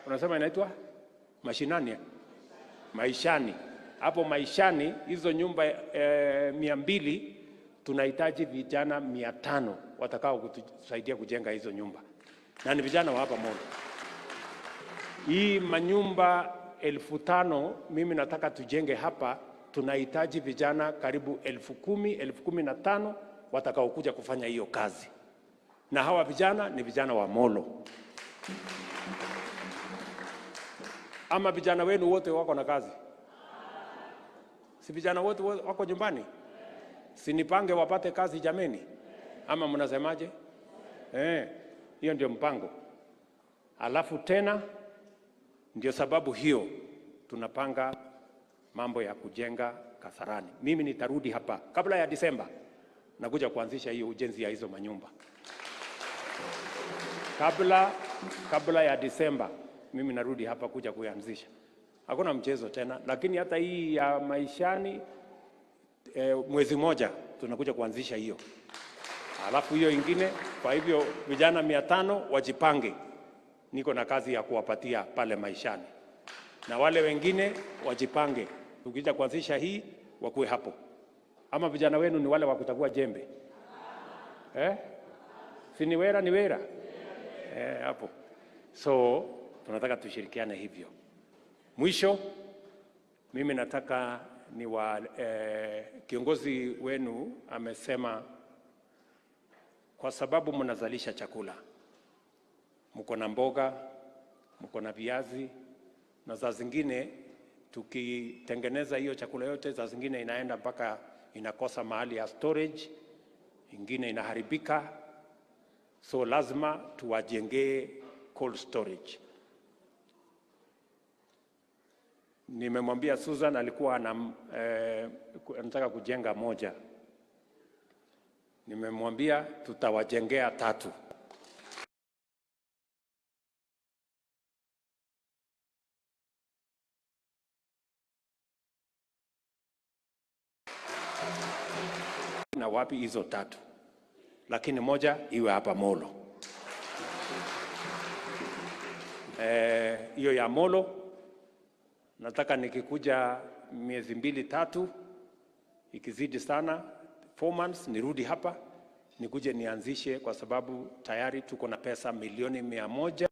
Unasema inaitwa mashinani, maishani. Hapo maishani hizo nyumba 200 tunahitaji vijana 500 watakao kutusaidia kujenga hizo nyumba, na ni vijana wa hapa Molo. Hii manyumba 5,000 mimi nataka tujenge hapa, tunahitaji vijana karibu 10,000, 15,000 watakaokuja kufanya hiyo kazi, na hawa vijana ni vijana wa Molo. Ama vijana wenu wote wako na kazi? Si vijana wote wako nyumbani? Si nipange wapate kazi jameni? Ama mnasemaje? Hiyo ndio mpango. Alafu tena ndio sababu hiyo tunapanga mambo ya kujenga Kasarani. Mimi nitarudi hapa kabla ya Disemba, nakuja kuanzisha hiyo ujenzi ya hizo manyumba. Kabla ya Disemba mimi narudi hapa kuja kuanzisha. Hakuna mchezo tena, lakini hata hii ya maishani mwezi moja tunakuja kuanzisha hiyo. Alafu hiyo ingine, kwa hivyo vijana 500 wajipange. Niko na kazi ya kuwapatia pale maishani. Na wale wengine wajipange. Tukija kuanzisha hii wakuwe hapo. Ama vijana wenu ni wale wa kuchagua jembe? Si ni wera ni wera? Hapo. So tunataka tushirikiane hivyo. Mwisho mimi nataka ni wa kiongozi wenu amesema kwa sababu mnazalisha chakula, mko na mboga, mko na viazi, na saa zingine tukitengeneza hiyo chakula yote, saa zingine inaenda mpaka inakosa mahali ya storage, ingine inaharibika. So lazima tuwajengee cold storage. Nimemwambia Susan alikuwa anataka kujenga moja. Nimemwambia tutawajengea 3. Na wapi hizo 3? Lakini moja iwe hapa Molo. Hiyo ya Molo nataka nikikuja miezi 2-3, ikizidi sana 4 months nirudi hapa nikuje nianzishe, kwa sababu tayari tuko na pesa milioni 100.